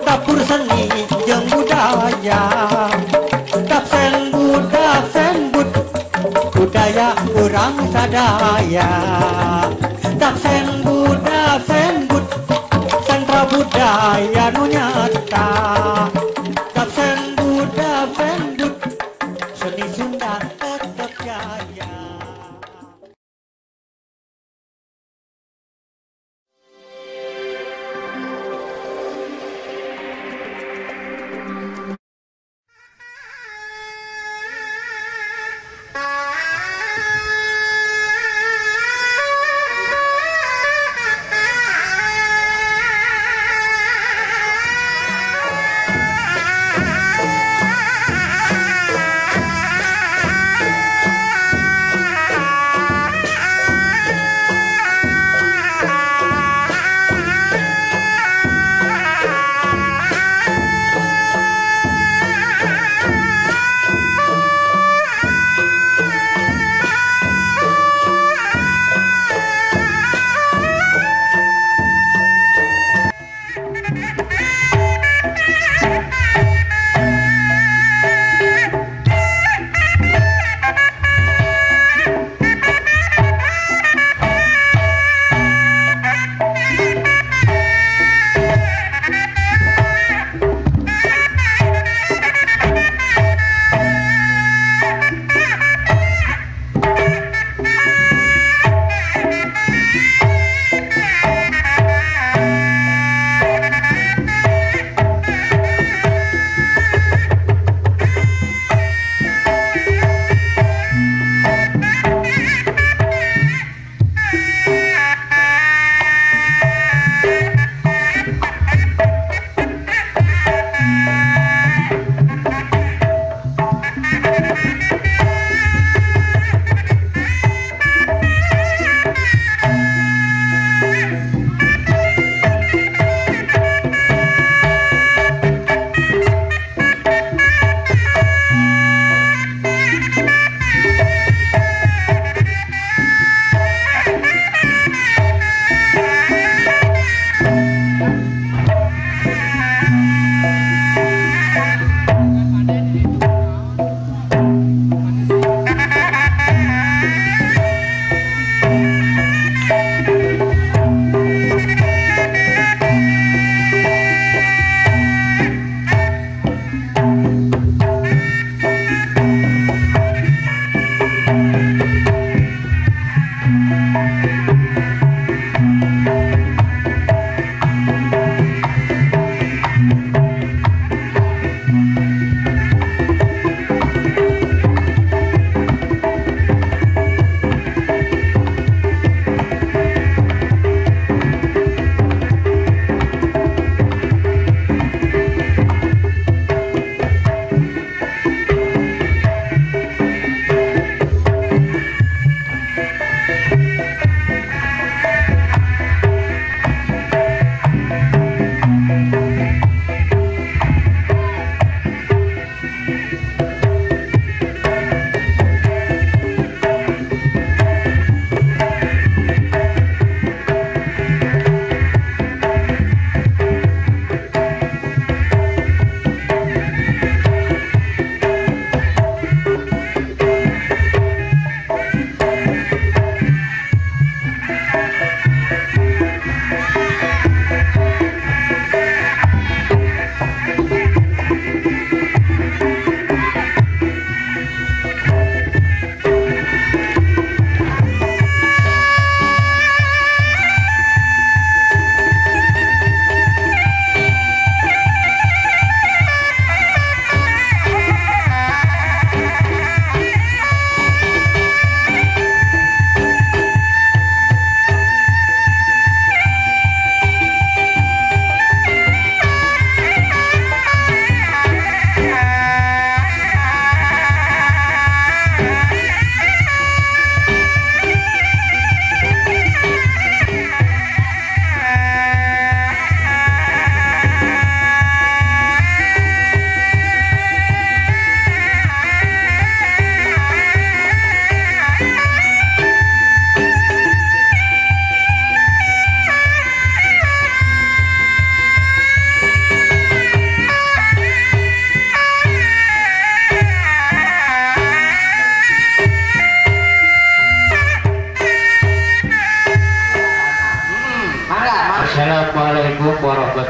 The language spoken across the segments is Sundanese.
Dapur seni jeung budaya, Dapsen budak senbud budaya urang sadaya. Dapsen budak senbud sentra budaya nu nyata. Dapsen budak senbud seni Sunda tetep jaya.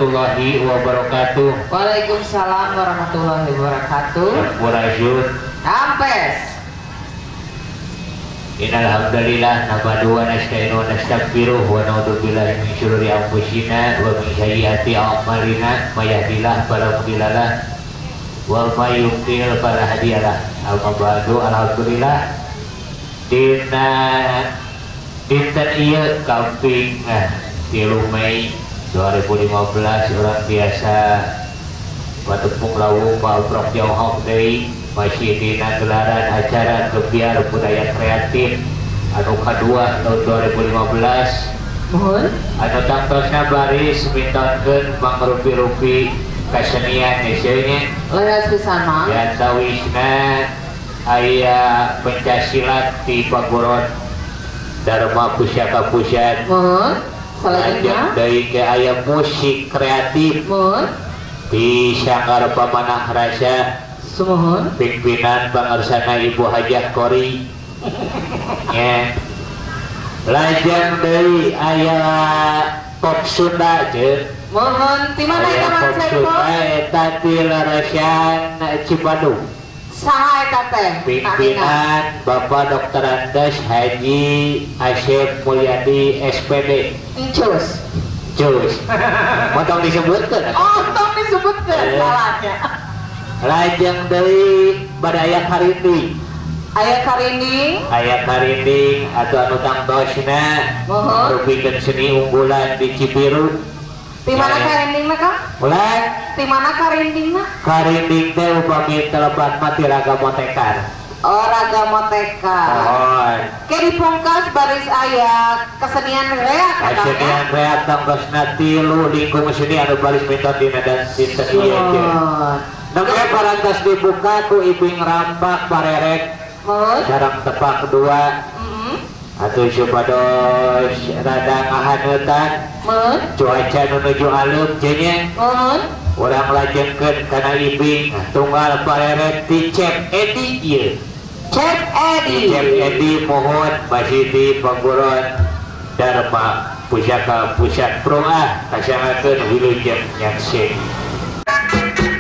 warahmatullahi wabarakatuh. Waalaikumsalam warahmatullahi wabarakatuh. Sampurasun. Rampes. Innal hamdalillah nahmaduhu wa nasta'inuhu wa nastaghfiruh wa na'udzu billahi min syururi anfusina wa min sayyiati a'malina may yahdihillahu fala mudhillalah wa may yudlil fala hadiyalah. Amma ba'du, alhamdulillah dina dinten ieu kaping 3 Mei 2015 urang biasa patepung lawung paprok jauh deui masih dina gelaran acara Gebyar Budaya Kreatif anu kadua tahun 2015. Mohon anu tangtosna baris mintonkeun mangrupi-rupi kasenian nya leres pisan mah. Diantawisna aya pencak silat di Paguron Dharma Pusaka Pusat. Mohon salajengna deui ke aya musik kreatif. Mohon di Sanggar Pamanah Rasa. Sumuhun pimpinan pangarsana Ibu Hajah Kori. Nya lajeng deui aya pop Sunda jeung mohon ti mana eta pop Sunda eta ti Larasan Cipadung. Saha eta teh? Pimpinan Bapak Dr. Andes Haji Asep Mulyadi SPD. Encus. Cus. Montong disebutkeun. Oh, tong disebutkeun salahnya. Lajeng deui badaya karinding. Aya karinding? Aya karinding atau anu tangtosna rupikeun seni unggulan di Cibiru. Di mana karindingna, Kang? Ulah. Di mana karindingna? Karinding teh upami telepat mah ti Raga Motekar. Oh, Raga Motekar. Mohon. Ke dipungkas baris aya kesenian reak. Kesenian reak tangtosna tilu lingkung seni anu baris minton dina dan dinten ieu teh. Nembe parantos dibuka ku ibing rampak parerek sareng tepak dua. Atuh supados rada ngahaneutan cuaca nu nuju aleup nya. Urang lajengkeun kana ibing tunggal parerek ti Cep Edi ieu. Cep Edi. Cep Edi mohon masih di Paguron Dharma Pusaka Pusat Prungah kasangakeun wilujeng nyakseni. Thank you.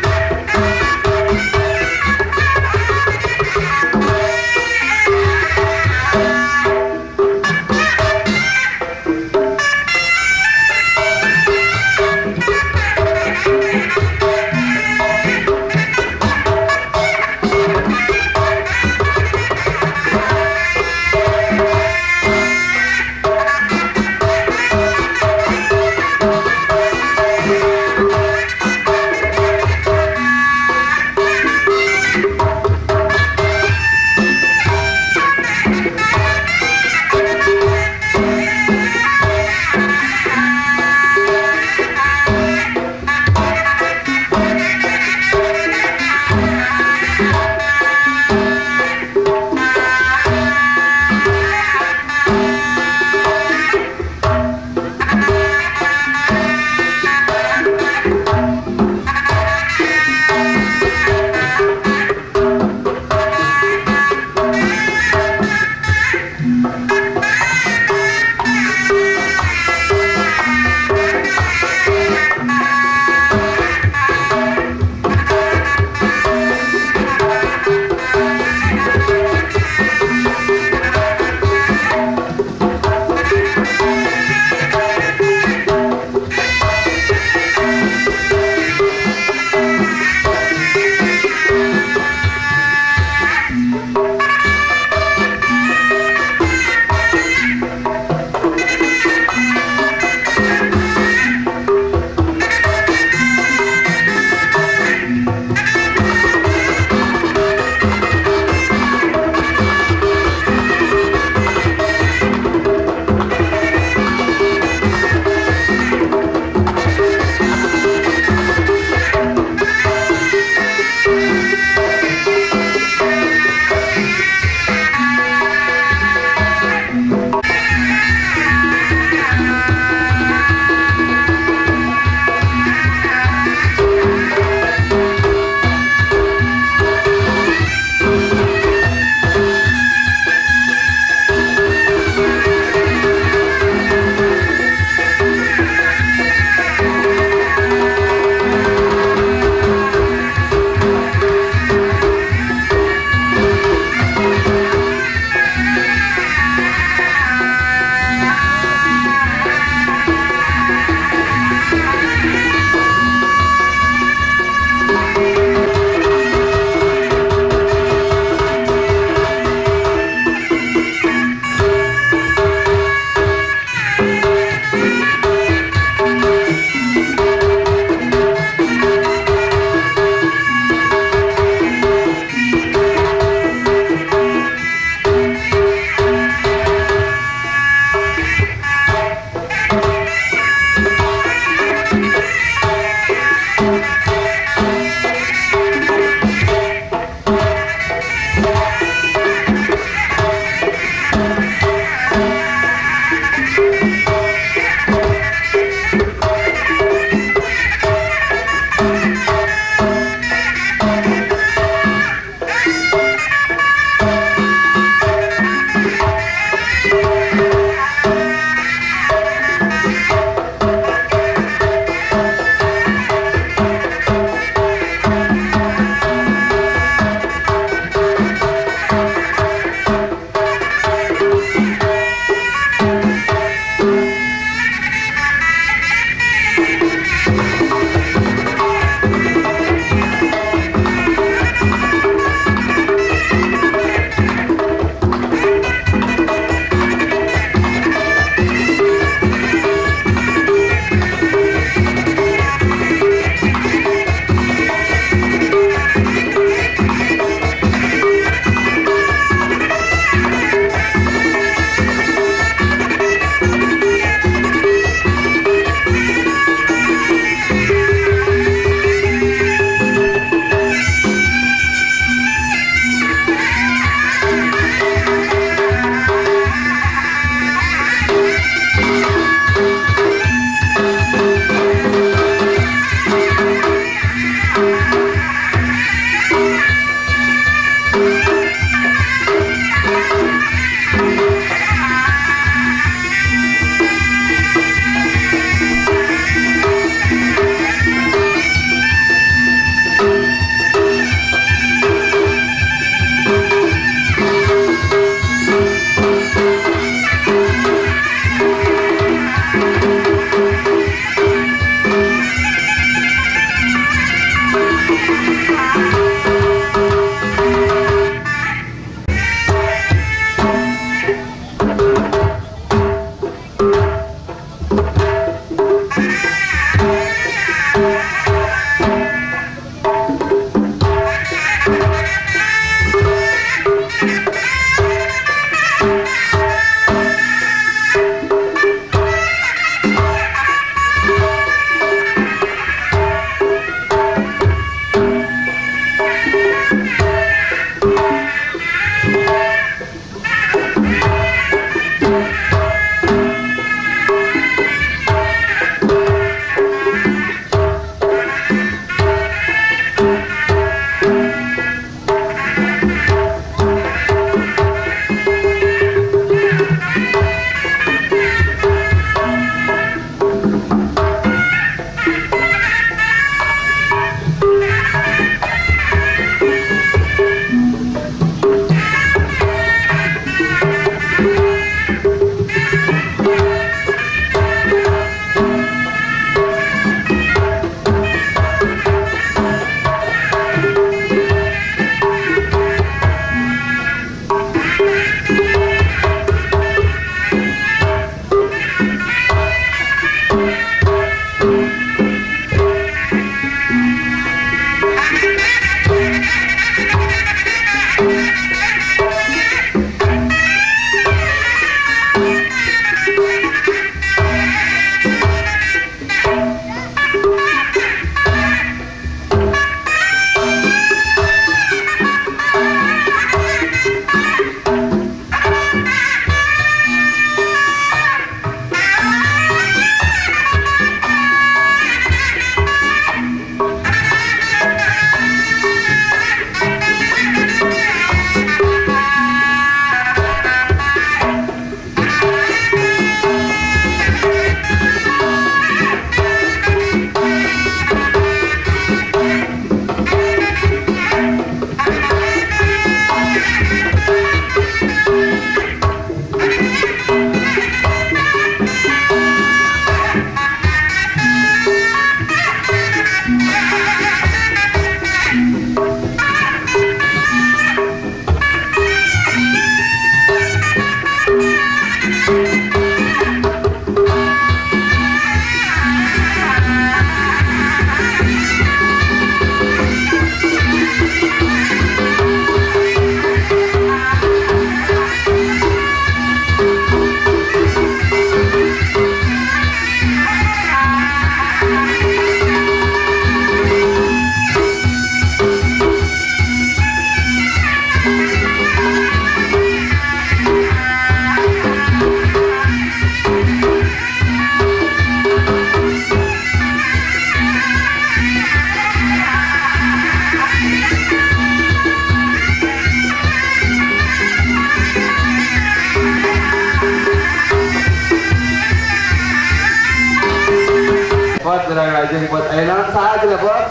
Lajeng buat ayeuna saha cenah buat?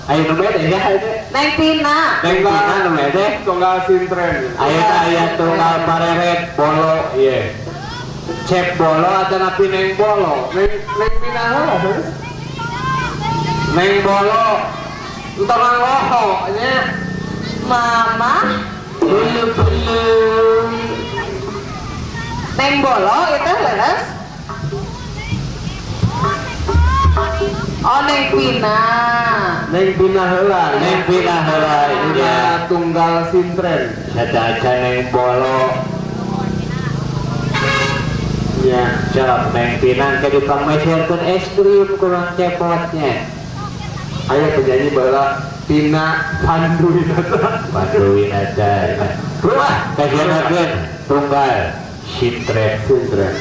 Ayo nu bede ya Neng Tina. Neng Tina nu bede tunggal sintren. Ayeuna aya tunggal pareret bolo ieu. Cep bolo atanapi neng bolo? Neng Tina heula. Neng bolo entong ngaloho nya. Mama bulu-bulu. Neng bolo itu leres. Oh Neng Pina. Neng Pina heula, Neng Pina heula ya tunggal sintren. Sadaca Neng bolo. Ya, cok Neng Pina ke dipangmeserkeun es krim kurang cepotnya. Ayo penyanyi baheula Pina Panduwinata. Panduwinata. Wah, kasihankeun tunggal sintren. Sintren.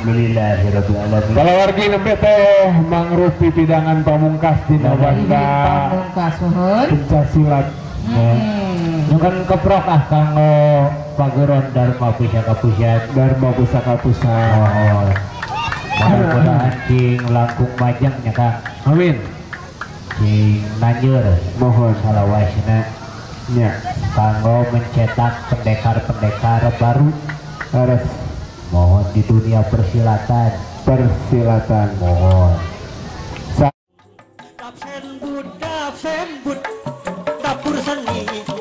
Walhamdulillahirabbil alamin. Kalawargi nembe teh mangrupi pidangan pamungkas dina banda pamungkas nuhun pencak silat. Nyungkeun keprok ah kanggo Paguron Dharma Pusaka Pusat. Dharma Pusaka Pusat. Mohon. Mudah-mudahan cing langkung majeng nya Kang. Amin. Cing nanjur Mohon salawasna nya kanggo mencetak pendekar-pendekar baru. Leres. Mohon di dunia persilatan. Persilatan. Mohon. Dap senbut, dap senbut, dapur seni.